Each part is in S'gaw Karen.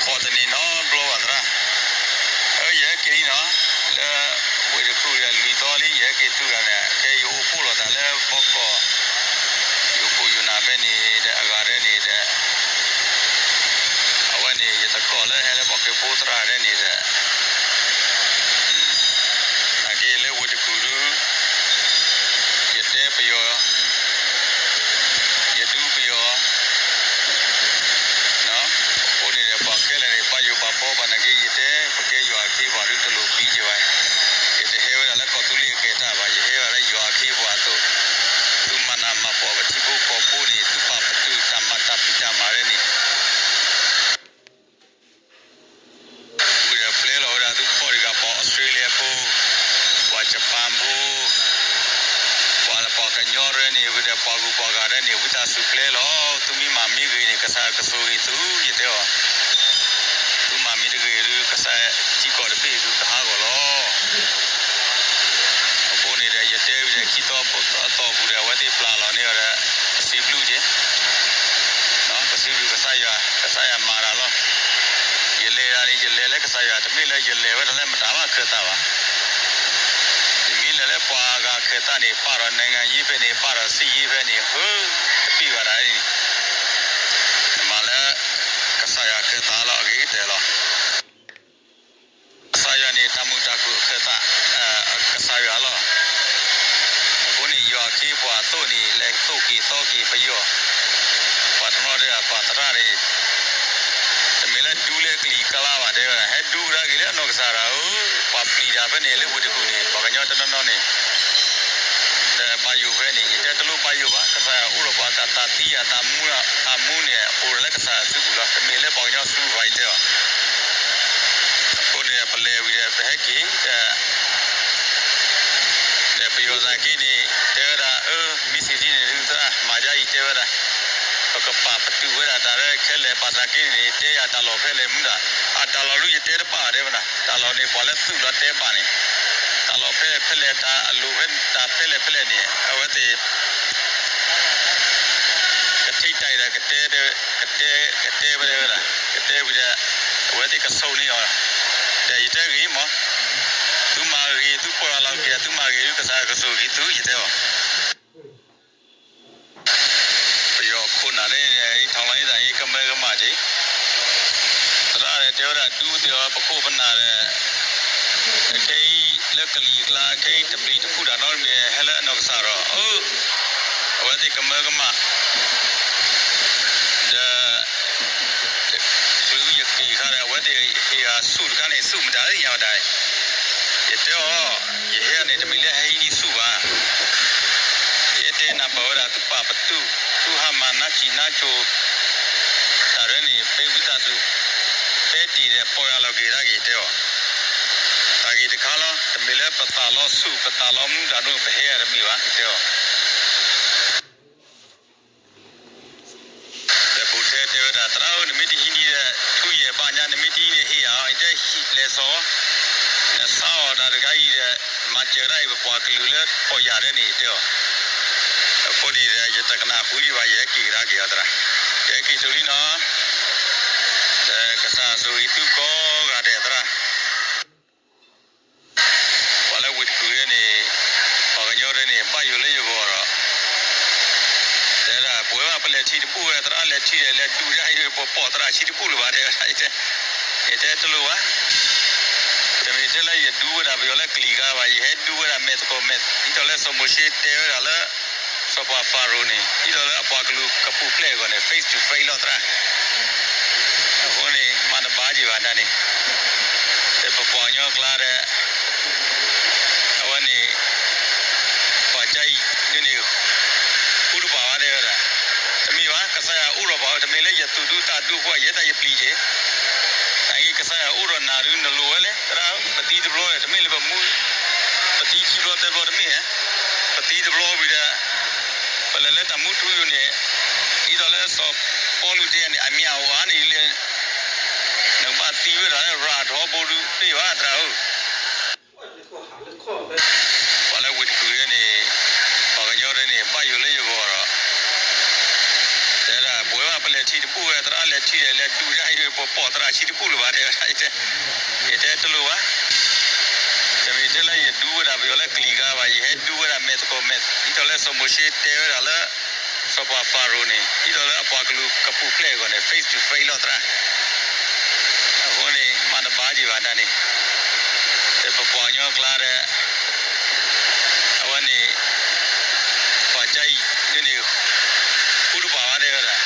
ဃိးတနံၤနီတဘျီဘၣ်သရၣ်, အၢ ယဟဲက့ၤလံနီၤ, လၢဝ့ၢ်တကူၣ်ဒီးလွံၢ်သီလံ ယဟဲက့ၤတုၤဂၤန့ၣ် ခဲအံၤယအိၣ်ဖှိၣ်လိာ်သးလၢဘီကီး, ယအိၣ်ဖှိၣ်ယိၤနၤဖဲန့ၣ်ဒီး အဂၤဒဲးန့ၣ်ဒီး အဝဲန့ၣ် ယသကိးလၢဟဲလၢပှၤခရံာ်ဖိသရၣ်ဒဲးန့ၣ်ဒီး နာ်က့လၢဝ့ၢ်တကူၣ်ဒု ယတဲပယီၤ, ယဒူပယီၤ, အဃိန့ၣ်ဒီး ပှၤခဲလၢာ်န့ၣ် ဘၣ်ယိၣ်ဘၣ်ဘီဘၣ်နာ်က့ ယတဲ ပကဲယွၤအခ့အပှၤဒုတလိၣ်ပျံၤက့ၤဘၣ်, ယတဟဲဝဲဒၣ်လၢကီၢ်သူလ့ၤအကဲၤတၢ်ဘၣ်, ယဟဲဝဲဒၣ်လၢယွၤအခ့အပှၤအသိး, သုမၤနးမၤဖှီၣ်ပထံဖိကီၢ်ဖိန့ၣ် သုပာ်ပတုာ်တၢ်မၤတၢ်ဖံးတၢ်မၤဒဲးန့ၣ် ဝံၤဒီးပျဲလီၤဝဲဒၣ်သုဖီၣ်တဂၤ ပှၤအီစထြ့လယါဖိ, ပှၤယပၣ်ဖိ, ပှၤလၢပှၤကညီရဲန့ၣ် ဝံၤဒီးပှၤဂုၤပှၤဂၤရဲန့ၣ် ဝံသးစူၤပျဲလီၤ, သုမ့ၢ်မၤမ့ၢ်ဂ့ၤန့ၣ် ကစၢ်ယွၤကဆိၣ်ဂ့ၤသု, ယတဲအီၤ, သုမၤမ့ၢ်တဂ့ၤဒု ကစၢ်ယွၤထံကီၢ်တဘ့ၣ်ဒုကဟးဂီၤလီၤ. အဃိန့ၣ်ဒီး ယတဲဝံၤဒီး ခံသီအသီပူၤဒီး အဝဲသ့ၣ်ပျၢ်လီၤန့ၢ်အီၤဒီး ပစံးဘျုးက့ၤ ပစံးဘျုးကစၢ်ယွၤ, ကစၢ်ယွၤမၤတၢ်လီၤ. ယလဲၤတၢ်န့ၣ် ယလဲၤလၢကစၢ်ယွၤ တမ့ၢ်လၢယလဲၤဝဲဒၣ်လၢမတၤမးခၢၣ်သးဘၣ်. ယမ့ၢ်လဲၤလၢပှၤဂၤခၢၣ်သးန့ၣ် ပာ်ဒီး နိုင်ငံရေး ဖဲန့ၣ် ပာ်ဒီး စစ်ရေး ဖဲန့ၣ် ဟၢ တပ့ၢ်ဘၣ်ဒၣ်အံၤန့ၣ်, မၤလၢကစၢ်ယွၤခၢၣ်သးလီၤ အဂ့ၤကတၢၢ်လီၤ. ကစၢ်ယွၤန့ၣ် တၢ်မုာ်တၢ်ခုၣ်ခၢၣ်သး ကစၢ်ယွၤလီၤ. အဃိန့ၣ် ယွၤအခ့အပှၤအသိးန့ၣ် လဲၤသိၣ်က့ၤသီက့ၤပယီၤ, ပှၤတနီၤဒဲး ပှၤသရၣ်န့ၣ် တမ့ၢ်လၢဒူလၢကလံၤကျါဘၣ် တဲဝဲဒၣ် ဟဲဒူကဒါက့ၤလၢအနီၢ်ကစၢ်ဒၣ်ဧၢ, ပှၤပျံၤတၢ်ဖဲန့ၣ် လၢဝ့ၢ်တကူၣ်န့ၣ် ပှၤကညီတနီၤနီၤန့ၣ် ဒီးဘၣ်ယိၣ်ဖဲန့ၣ် ယတဲတလိၣ်ဘၣ်ယိၣ်ဘၣ်, ကစၢ်ယွၤအိၣ်ဒီးပှၤတၢ်သးသံယၤ တၢ်မူန့ၣ် အိၣ်ဒီးလၢကစၢ်ယွၤစုပူၤလီၤ, တမ့ၢ်လၢပှၤကညီစုပူၤဘၣ် ယတဲအီၤ. အဃိန့ၣ် ပလဲၤဝံၤဒီး ပဟဲက့ၤဒီး ဒီးပယီၤသနာ်က့န့ၣ် တဲဝဲဒၣ် အၢ မ့ၢ်စ့ၢ်ကီးန့ၣ် ဒုးသရၣ်မၤဒ်အံၤ တဲဝဲဒၣ် ပကပာ်ပတုာ်ဝဲဒၣ်တၢ်ရဲခဲလၢာ် ဘၣ်သနာ်က့န့ၣ် တဲယၤတၢ်လီၢ်ဖဲလဲၣ်မူဒါ, အတၢ်လီၢ်ဒုးယတဲတဘၣ်တဲဝဲဒၣ်, တၢ်လီၢ်န့ၣ် ပှၤလၢသုးလီၤတဲဘၣ်န့ၣ်, တၢ်လီၢ်ဖဲလဲၣ်ဖဲလဲၣ် တၢ်အလိၣ်ဖဲ တၢ်ဖဲလဲၣ်ဖဲလဲၣ်န့ၣ် အဝဲသ့ၣ် ကထံၣ်တၢ်အံၤဒီး ကတဲ ကတဲ ကတဲဝဲဒၣ်ဝဲဒၣ်, ကတဲဝံၤဒီး အဝဲသ့ၣ်ကဆိၣ်န့ၢ်အီၤ, ဒီးယတဲဂ့ၤမး, သုမၤဂ့ၤ သုပှၤလီၤက့ၤ သုမၤဂ့ၤ ကစၢ်ယွၤကဆိၣ်ဂ့ၤသု ယတဲအီၤ. ပယီၤခိၣ်နၢ်န့ၣ် ထီၣ်လီၤအသးအံၤ ကမၢကမၣ်က့ၤ, သရၣ်ဒီးတဲဝဲဒၣ် ဒူသ့ၣ်အီၤ ပခိၣ်ပနၢ်ဒီး ခဲအံၤလၢကလံၤအကျါ ခဲအံၤတပျံၤတဖုတၢ်နီတမံၤ ဟဲလၢအနီၢ်ကစၢ်ဒီး အၢ အဝဲသ့ၣ်ကမၢကမၣ် ဒီး ချုးယက့ၤခါဒီး အဝဲသ့ၣ်ဟ့ၣ်အီၤဆူၣ်တခါန့ၣ် ဆူၣ်မတၤလၢညါဝဲဒၣ်, ယတဲအီၤ ယဟဲန့ၣ် တမ့ၢ်လၢဟဲဟံးန့ၢ်ဆူၣ်ဘၣ်, ယတဲနၢ်ပၢၢ်ဝဲဒၣ် သုပာ်ပတုာ် သုဟးမၤနါဆံးနါစိၤ တၢ်ရဲန့ၣ် ပဲဝံသးစူၤ ပဲတ့ၢ်ဒီး ပီၢ်ယၢ်လီၤက့ၤတၢ်က့ၤ တဲအီၤ, တၢ်ဂ့ၢ်တခါလီၤ, တမ့ၢ်လၢပသးလီဆူၣ် ပသးလီမူတၢ်ဒိ ပဟဲအတမ့ၢ်ဘၣ် တဲအီၤ. ဒီးဘူးထဲတဲဝဲဒၣ် သရၣ်ဧၢ နမ့ၢ်တဟံးန့ၢ်ဒီး ထူယဲၢ်ဘၣ်ညါ နမ့ၢ်တဟံးန့ၢ်ဟ့ၣ်ယၤအီၤ ယတဲလဲၤစီၤ, နဆါအီၤတၢ်တခါအံၤဒီး မၤစၢၤတၢ်အံၤ ပပှၤကလုာ်လၢပီၢ်ယၢ်ဒဲးန့ၣ် တဲအီၤ, အဃိန့ၣ်ဒီး ယတကနၣ်ဃုဒံးဘၣ် ယဟဲက့ၤကဒါက့ၤအီၤသရၣ်, ယဟဲက့ၤတုၤလံနီၤ, ဒီးကစၢ်ဆိၣ်ဂ့ၤသုကိးဂၤဒဲးသရၣ် ပှၤလၢဝ့ၢ်တကူၣ်ဒဲးန့ၣ် ပှၤကညီဒဲးန့ၣ် ဘၣ်ယိၣ်လၢယဂီၢ်ဒီး တဲဒၣ် ပဝဲဘၣ်ပလဲၤထံတဘူၣ်ဝဲ သရၣ်လဲၤထံဒီး လဲၤဒူၣ်ဒၣ်အံၤ ပပိာ်သရၣ်ဆံတဘူၣ်လၢၤဘၣ် တဲဝဲဒၣ် ယတဲတလိၣ်ဘၣ်, တမ့ၢ်ထဲလၢယဒူဝဲဒၣ်ပယီၤလၢကလံၤကျါဘၣ် ယဟဲဒူဝဲဒၣ်မဲာ်သကိးမဲာ် ဒ်သိးလၢစီၤမိၤၡ့တဲဝဲဒၣ်လၢ စီၤပၤဖၤရိၤန့ၣ် ဒ်သိးလၢအပှၤကလုာ်ကပူၤဖျဲးအဂီၢ်န့ၣ် face to face လီၤသရၣ်, အဃိန့ၣ် မၤတဘၣ်က့ၤဘၣ်တၢ်န့ၣ်, ပပှၤကညီကျါဒီး အဝဲန့ၣ် ပှၤကအံၤဒ်န့ၣ် ဃူတပှၤဘၣ်တဲဝဲဒၣ်, တမ့ၢ်ဘၣ် ကစၢ်ယွၤအိၣ်ဒီးပှၤ တမ့ၢ်လၢယသူၣ်ဒူသးဒူအဃိ ယဲဒၣ်ယပျံၤက့ၤ, နာ်က့ကစၢ်ယွၤအိၣ်ဒီးနၤဒု နလိၣ်ဝဲလဲၣ် သရၣ်ဧၢ, ပသံတဘျီဒီး တမ့ၢ်လၢပမူ ပသံခံဘျီသၢဘျီတမ့ၢ်ဧါ, ပသံတဘျီဝံၤဒီး ပလဲၤလၢတၢ်မူထူယိာ်န့ၣ် ဒ်သိးလၢစီၤပီလူးတဲန့ၣ် အမ့ၢ်အအိၣ်အါန့ၣ်လဲၣ်, နကဘၣ်သံဝဲဒၣ်လၢရၤထီဘိဒုးတသ့ဘၣ် သရၣ်ဧၢ. ပှၤလၢဝ့ၢ်တကူၣ်ဒဲးန့ၣ် ပှၤကညီဒဲးန့ၣ် ဘၣ်ယိၣ်လၢယဂီၢ်ဒီး တဲဒၣ် ပဝဲဘၣ်ပလဲၤထံတဘူၣ်ဝဲသရၣ် လဲၤထံၣ်ဒီးလဲၤဒူတၢ်အံၤ ပပိာ်သရၣ်ဆံတပူၤလၢၤဘၣ်တဲဝဲဒၣ်, ယတဲတလိၣ်ဘၣ်. တမ့ၢ်ထဲလၢယဒူဝဲဒၣ်ပယီၤလၢကလံၤဂၤဘၣ်, ယဟဲဒူဝဲဒၣ်မဲာ်သကိးမဲာ်, ဒ်သိးလၢစီၤမိၤၡ့တဲဝဲဒၣ်လၢ စီၤပၤဖၤရိၤန့ၣ် ဒ်သိးလၢအပှၤကလုာ်ကပူၤဖျဲးအဂီၢ်န့ၣ် face to face လီၤသရၣ်. အဃိန့ၣ် မၤတဘၣ်က့ၤဘၣ်တၢ်န့ၣ်, ပပှၤကညီအကျါဒီး အဝဲန့ၣ် ပှၤကအံၤဒ်န့ၣ် ဃူတပာ်ဘၣ်တဲဝဲဒၣ်,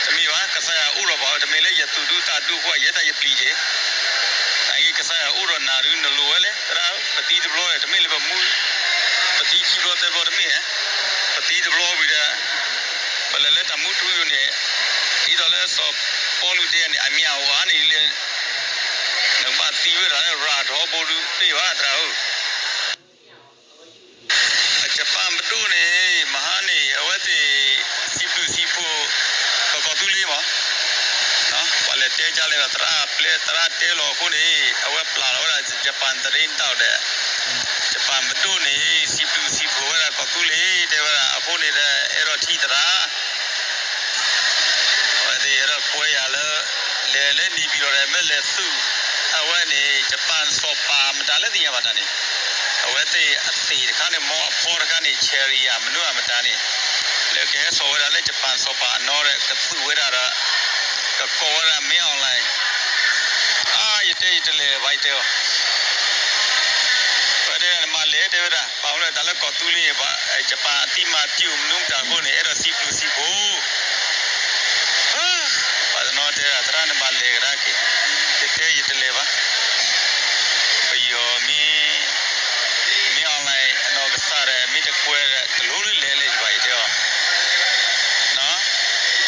တမ့ၢ်ဘၣ် ကစၢ်ယွၤအိၣ်ဒီးပှၤဝဲ တမ့ၢ်လၢယသူၣ်ဒူသးဒူအဃိ ယဲတၢ်ယပျံၤက့ၤ, နာ်က့ကစၢ်ယွၤအိၣ်ဒီးနၤဒုနလိၤဝဲလဲၣ်, သရၣ်ဧၢ, ပသံတဘျီန့ၣ် တမ့ၢ်လၢပမူ, ပသံခံဘျီသၢဘျီတမ့ၢ်ဧါ, ပသံတဘျီဝံၤဒီး ပလဲၤလၢတၢ်မူထူယိာ်န့ၣ်, ဒ်သိးလၢစီၤပီလူးတဲန့ၣ် အမ့ၢ်အအိၣ်အါန့ၣ်လဲၣ်, နကဘၣ်သံဝဲဒၣ်လၢရၤထီဘိဒုသ့ဘၣ်သရၣ်ဧၢ. အ Japan ပဒိၣ်န့ၣ် မဟါန့ၣ် အဝဲသ့ၣ် စံးဘျုးစံးဖှိၣ် ပကီၢ်သူလ့ၤမး, ပှၤလဲၤတဲကလဲၣ်ဒီး သရၣ်ပျဲသရၣ်တဲလီၤအဃိန့ၣ် အဝဲပျၢ်လီၤဝဲဒၣ် Japan သရ့ၣ်ဒၣ်ဒီး Japan ပဒိၣ်န့ၣ် စံးဘျုးစံးဖှိၣ်ဝဲဒၣ်ကီၢ်သူလ့ၤ တဲဝဲဒၣ်အဃိန့ၣ်ဒီး အဲၣ်ဒိးထံၣ်သရၣ် အဝဲသ့ၣ်အဲၣ်ဒိးကွဲယၤလၢ လဲၤလၢနံၣ်ပံၤဒီး မ့ၢ်လဲၤသူၣ် အဝဲန့ၣ် Japan စီၤပၤမတၤလၢသ့ၣ်ညါဘၣ်တၢ်န့ၣ်, အဝဲသ့ၣ်အသ့ၣ်တခါန့ၣ် မ်အဖီတခါန့ၣ် cherry ဧါ မနုၤဧါမတၤန့ၣ်, လၢကဟဲစိာ်ဝဲဒၣ်လၢ Japan စီၤပၤအနီၢ်ဒီး ကသူၣ်ဝဲဒၣ်ဒီး ကကိးဝဲဒၣ် မင်းအောင်လှိုင် အါ ယတဲယတလဲၤဘၣ် ယတဲအီၤ ပတဲနမၤလဲၤတဲဝဲဒၣ် ဘၣ်မနုၤတၢ်လၢကီၢ်သူလ့ၤ Japan အသိအမှတ်ပြု မနုၤမတၤအဃိန့ၣ် အဲၣ်ဒိးစံးဘျုးစံးဖှိၣ် ပှၤတနီၤတဲဒၣ် သရၣ်နမၤလဲၤကဒါက့ၤ, ယတဲယတလဲၤဘၣ်, ပယီၤမ့ၢ် မင်းအောင်လှိုင် အနီၢ်ကစၢ်ဒီး မ့ၢ်တကွဲးဒီး တလိၣ်လၢလဲၤလၢယဘၣ် ယတဲအီၤ,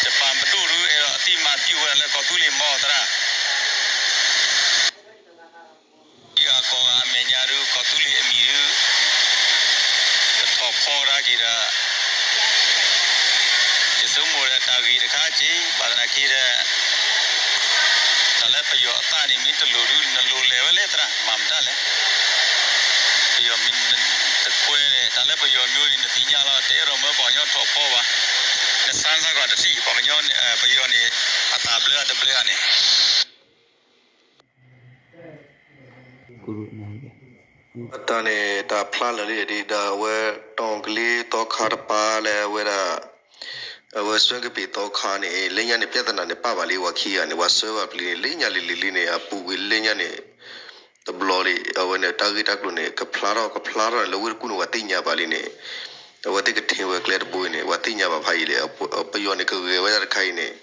Japan ပဒိၣ်ဒု အဲၣ်ဒိးအသိအမှတ်ပြု ဝဲဒၣ်လၢကီၢ်သူလ့ၤမီၢ်သရၣ် ထံဂၤကီၢ်ဂၤအမဲာ်ညါဒု ကီၢ်သူလ့ၤအမံၤဒု ကထီၣ်ဖီဒၣ်က့ၤဒီး ယဆိကမိၣ်ဒီးတၢ်ဂ့ၤတခါက့ၤ ဘၣ်သနာ်က့ဒီး တၢ်လၢပယီၤအသးန့ၣ် မ့ၢ်တလိၣ်ဒု နလိၣ်လဲၤဝဲလဲၣ်သရၣ် မၤမတၤလဲၣ် ပယီၤမ့ၢ်တကွဲန့ၣ် တၢ်လၢပယီၤမ့ၢ်န့ၣ် နသ့ၣ်ညါလီၤ တအဲၣ်ဒိးမၢပှၤကညီထီၣ်ဖီဘၣ်, နစၢ်စၢ်ကီးတထံၣ် ပှၤကညီ ပယီၤန့ၣ် အသးဘျၢအတဘျၢဧါန့ၣ် တၢ်န့ၣ် တၢ်ဖျါလၢာ်လံဒံး ဒီးအဝဲ တီၢ်ကလ့သီခါတပၤလၢအဝဲဒၣ် အဝဲစွဲကပ့ၤသီခါန့ၣ် လၢညါန့ၣ် ပြဿနာန့ၣ် ပာ်ဘၣ်လံ ဝၤခံဂၤန့ၣ် ပှၤစၢဘၣ်ပျံၤန့ၣ် လၢညါလံလံလံန့ၣ် အပူၤကွံာ်လၢညါန့ၣ် တဘျီလံ အဝဲန့ၣ် တၢ်ဂ့ၢ်တၢ်ကျိၤန့ၣ် ကဖျါထီၣ်ကဖျါထီၣ်န့ၣ် လၢဝ့ၢ်တကူၣ်န့ၣ် ပှၤသ့ၣ်ညါဘၣ်လံန့ၣ် အဝဲသ့ၣ်ကထံၣ်ဝဲကျဲတဘိအံၤန့ၣ် ပှၤသ့ၣ်ညါဘၣ်ဖးယံာ်လံ ပယီၤန့ၣ် ကဂဲၤဝဲဒၣ်တခါအံၤန့ၣ်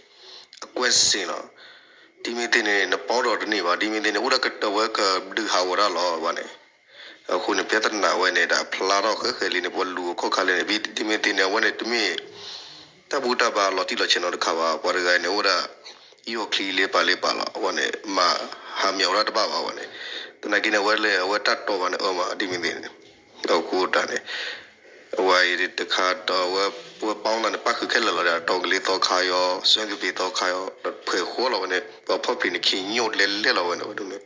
အကွဲးစ့ၢ်လီၤ. ဒ်မ့ၢ်သ့ၣ်န့ၣ် နပီဒီးတန့ၢ်ဘၣ် ဒ်မ့ၢ်သ့ၣ်န့ၣ် အိၣ်ဒၣ်ကတၢၢ်ဝဲကဒုးဟးဂီၤတၢ်လီၤဘၣ်န့ၣ် အဃိန့ၣ် ပြဿနာဝဲန့ၣ် တၢ်ဖျါထီၣ်ဃဲဃဲလံန့ၣ် ပှၤလူၤအခီၣ်ခါလဲၣ်န့ၣ် ဒ်မ့ၢ်သ့ၣ်န့ၣ် အဝဲန့ၣ် တမ့ၢ် တၢ်ဘူၣ်တၢ်ဘါလီၤတံၢ်လီၤဆဲးနီတခါဘၣ် ပှၤတဂၤန့ၣ် အိၣ်ဒၣ် ယီၢ်ချံလ့ပာ်လ့ပာ်လီၤ အဝဲန့ၣ် မၤဟးမၠီၤဝဲဒၣ်တဘၣ်ဘၣ်ဝဲန့ၣ် သနာ်က့န့ၣ် အဝဲလဲၣ် အဝဲတၢ်တီၢ်ဘၣ်န့ၣ် အၢမး ဒ်မ့ၢ်သ့ၣ်န့ၣ် အဃိတၢ်န့ၣ် အဝဲအံၤတခါဒီး ဝဲပာ်သးန့ၣ် ပၣ်ဃုာ်ခဲလၢာ်လီၤဒီး တီၢ်ကလ့သီခါယီၤ စွဲကပ့ၤသီခါယီၤ ဒီးဖှဲးဃီလီၤဝဲန့ၣ် ပှၤဖီၣ်ပျံၤန့ၣ် ခံညိၣ်လဲလဲလီၤဝဲန့ၣ် ဝဲဒၣ်န့ၣ်